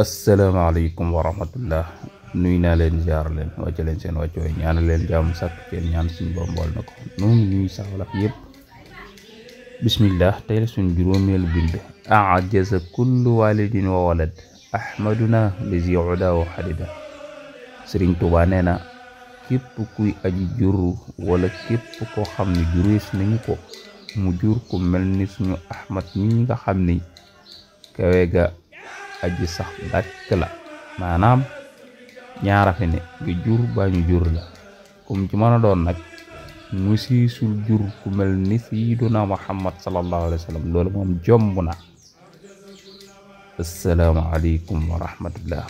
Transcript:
asalaamaaleykum wa rahmatullah nuy naa leen jaar leen wàcce leen seen wàccooy ñaanal leen jàmm sàkk seen ñaan suñu borom bool na ko noonu ñuy saxalaf yëpp. bismillah tey la suñ juróomeelu bind. ajaza kullu walidin wa walad ahmaduna lizi uda wa xadida. Sëriñ Tuubaa nee na képp kuy aji jur wala képp koo xam ne jurees nañu ko mu jur ku mel ni suñu ahmad mi nga xam ni kawe ga aji sax dàkk la, maanaam ñaara fi ne nga jur baa ñu jur la, comme ci mën a doon nag mu siisul jur ku mel ni sayyiduna Muhammad sallallahu alayhi wa sallam loolu moom jomb na. assalaamu aleykum wa rahmatullah.